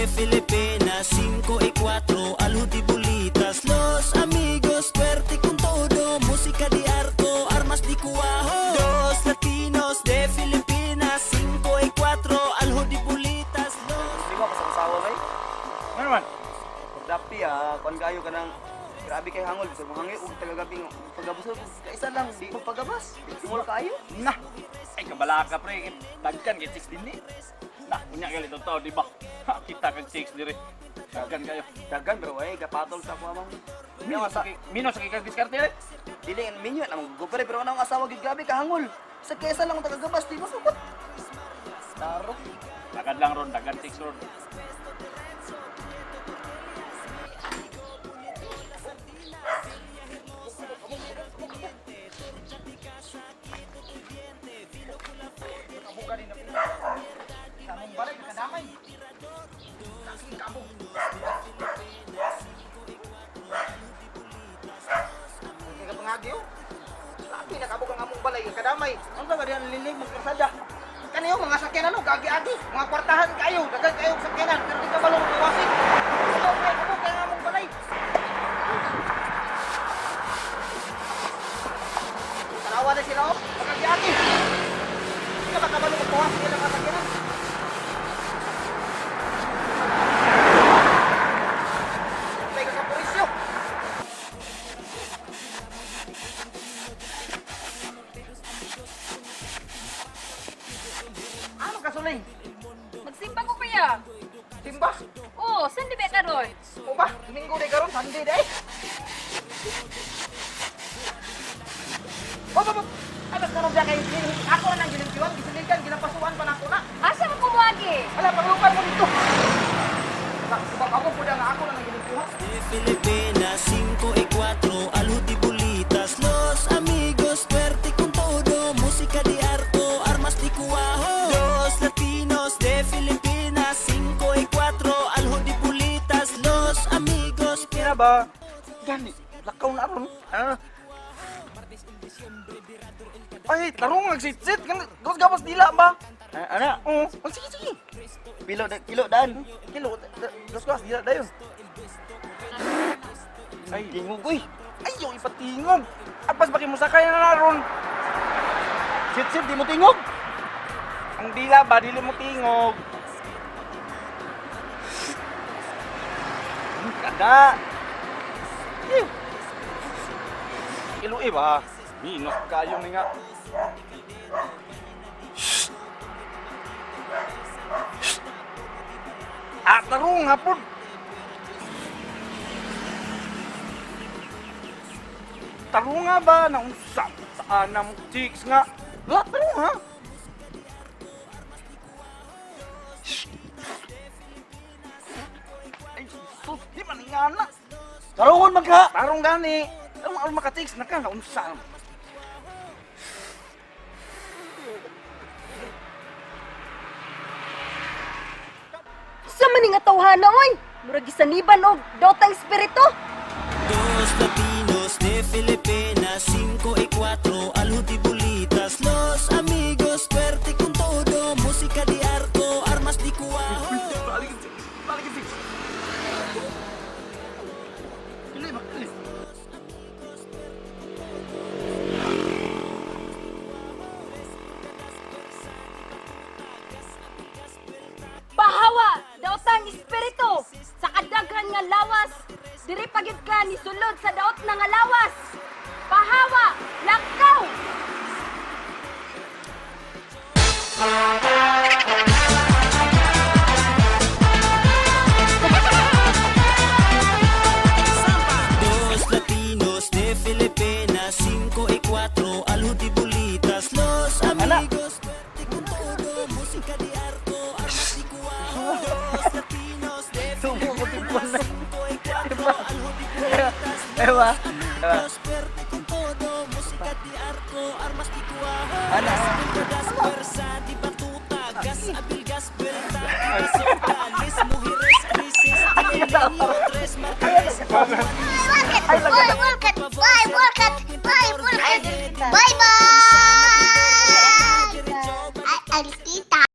de Filipinas, 5 y 4, alho de bolitas. Los amigos, fuerte con todo, música de arco, armas de cuajo. Dos latinos de Filipinas, 5 y 4, alho de bolitas. Los Di ba sa asawa bay? Ano man? Pagdapi ah, kuan kayo kanang grabe kay hangol sa hangil ug tagagabi nga pagabas kaisa lang di mo pagabas. Tingol kaayo. Na! Ay, kabalaka pre. Dagkan kay 6 din eh. Na, unya gali itong tao, di ba? Ha, kita kag 6 dire. Dagkan kayo. Dagan bro ay gapatol sa ako amang. Minus sa minus sa kay diskarte eh. Dili ang minyo na go pre pero anang asawa gid grabe ka hangol. Sa kaisa lang ang tagagabas di mo sukot. Taro. Dagkan lang ron, dagkan 6 ron. Kay kapangagi oh. Grabe nakabog ang among balay kadamay. Ano ka diyan lilig magkasada? Kaniyo mga sakyanan oh, gagi-agi, mga kwartahan kayo, daghan kayo og sakyanan pero di ka balong tuwasin. Ito kay kabog ang among balay. Tanawa na sila oh, magagi-agi. Di ka makabalong magtuwasin nila mga sakyanan. Patay ka sa purisyo. Ano kasuling? Magsimba ko kuya. Simba? Oo, saan di ba karon? O ba? Domingo day karon, Sunday day. O ba ba? Anak karon biya kay ako na nang gilimpiwan, gisilikan, ginapasuan pa nako na. Asa man kumuagi? Ala panglupan mo dito. Ba ako pud nga ako na nang gilimpiwan. De Filipinas, 5 y 4, alho de bolitas. Los amigos, fuerte con todo, música de arco, armas de cuajo. Dos latinos de Filipinas, 5 y 4, alho de bolitas. Los amigos, Kira ba? Gani, lakaw na ron. Ah. Ay, tarong nagsit-sit. Gawas gawas dila ba? Ah, Ana, Oo. Oh, sige, sige. pilo da, kilo dan. Kilo, gawas gawas dila dayon. Ay, Tingog uy. ay, yung ipatingog. Apas bakit mo sakay na naron? Sit-sit di mo tingog. Ang dila ba, dili mo tingog. Kada. Ew. Kilo eh ba? Minok kayo ni nga. Ah, tarong hapon. Tarong nga ba? Naunsa saan na mo chicks nga? Wala, tarong ha? Ay, sus, di man nga na. Tarungon man ka. Tarong gani. Tarong aron makatiks na ka, naunsa. Sa man ni nga tawhana oy? Murag gisaniban og dotang espiritu. Dos latinos de Filipinas, 5 y 4, alho de bolitas. Los amigos, fuerte con todo, música de arco, armas de cuajo. Balik balik chicks. Dili ba? Dili. Pahawa, daotang espiritu sa kadaghan nga lawas. Diri pagid ka ni sulod sa daot na nga lawas. Pahawa, lakaw. Dos latinos de Filipinas, 5 y 4, alho de bolitas. Los amigos, fuerte con todo, música de arco, armas de cuajo. Dos latinos de Filipinas, 5 y 4, alho de bolitas. Ewa. Amigos, fuerte con todo, música de arco, armas de cuajo. Ana. Gas, fuerza de batuta, gas, abil, gas, vuelta, sopa, les mujeres, crisis, milenio, tres martes. Bye, work it. Bye, work it. Bye, work it. Bye, bye.